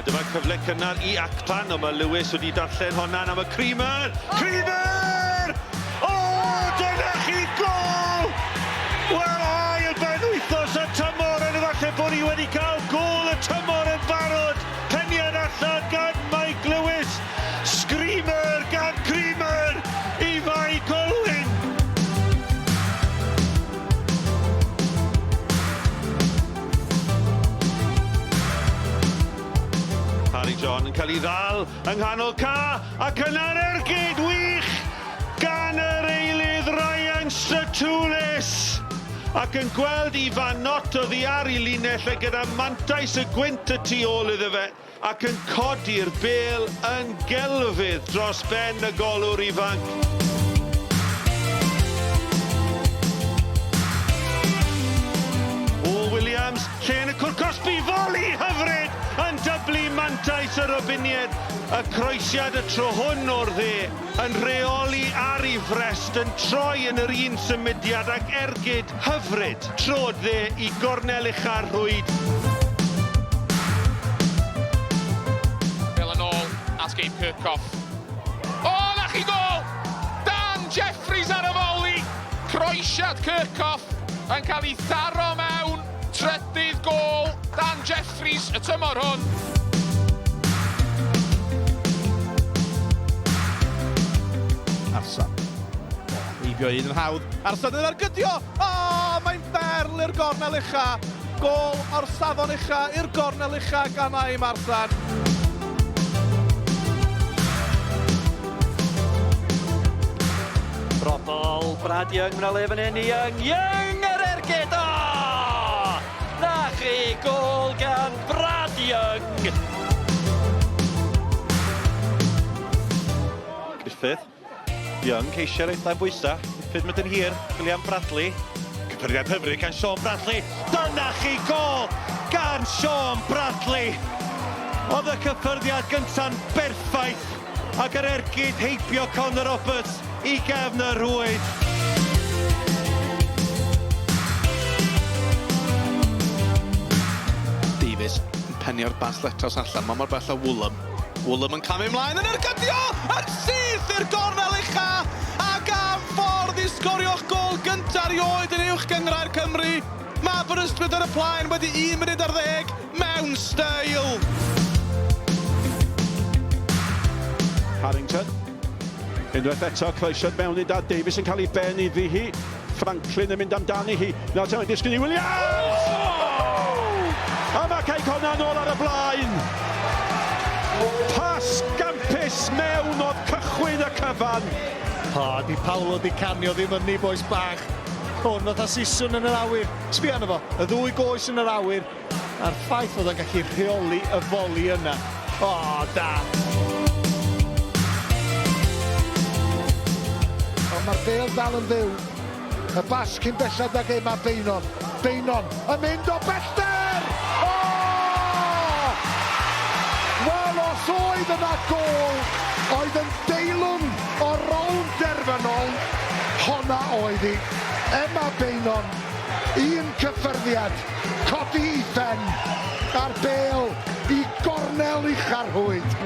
A dyma cyfle cynnar i Akpan, ond mae Lewis wedi darllen honna am y Creamer! Creamer! O, dyna chi gol! Wel, ail benwythnos y tymor, ond efallai bod ni wedi cael gol y tymor yn barod. Peniad allan gan Mike Lewis. Screamer gan Creamer i Fae Colwyn. Harry John yn cael ei ddal yng nghanol ca ac yna'r ergyd wych gan yr eilydd Ryan Stratulis ac yn gweld Ifan Nott oddi ar ei linell e gyda mantais y gwynt y tu ôl iddo fe ac yn codi'r bêl yn gelfydd dros ben y golwr ifanc. O Williams, lle yn y cwrt cosbi, foli hyfryd yn dyblu mantais y Robiniaid. Y croesiad y tro hwn o'r dde, yn rheoli ar ei frest, yn troi yn yr un symudiad ac ergyd hyfryd. Troad dde i gornel ucha'r rhwyd. Bêl yn ôl at Gabe Kirchhoff. O, na chi gôl! Dan Jeffries ar y foli! Croesiad Kirchhoff yn cael ei tharo mewn. Trydydd gôl Dan Jeffries y tymor hwn. Arsan. Heibio un yn hawdd. Arsan yn argydio! O, mae'n berl i'r gornel ucha. Gôl o'r safon ucha i'r gornel ucha gan Aim Arsan. Drobol, Brad Young, mae'n le fan hyn i Young, Young yr ergyd, o! Na chi, gôl gan Brad Young! Griffith. Young ceisio roid dan bwysa. Griffith mynd yn hir. William Bradley. Cyffyrddiad hyfryd gan Sean Bradley. Dyna chi gôl gan Sean Bradley. Oedd y cyffyrddiad gynta'n berffaith ac yr ergyd heibio Connor Roberts i gefn y rhwyd. Davies yn penio'r bas letraws allan, mae mor bell â Woolham. Woolham yn camu ymlaen yn ergydio yn syth i'r gornel ucha ac am ffordd i sgorio'ch gôl gynta erioed yn Uwch Gynghrair Cymru. Mae Aberystwyth ar y plaen wedi un munud ar ddeg mewn steil. Harrington. Unwaith eto, croesiad mewn i Dad Davies yn cael ei ben iddi hi. Franklin yn mynd amdani hi. Nawr te mae'n disgyn i Williams! Oh! A mae Cei Connah nôl ar y blaen. Pas gampus mewn oedd cychwyn y cyfan. O, di Paolo Di Canio ddim yn ni, bois bach. Hwn fatha siswrn yn yr awyr. Sbia arno fo, y ddwy goes yn yr awyr, a'r ffaith fod o'n gallu rheoli y foli yna. O, da! Ond mae'r bêl dal yn fyw. Y bas cyn belled ag Emma Beynon. Beynon yn mynd o bellter! O! Wel, os oedd yna gôl oedd yn deilwng o'r rownd derfynol, honna oedd hi. Emma Beynon, un cyffyrddiad, codi i phen, a'r bêl i gornel ucha'r rhwyd.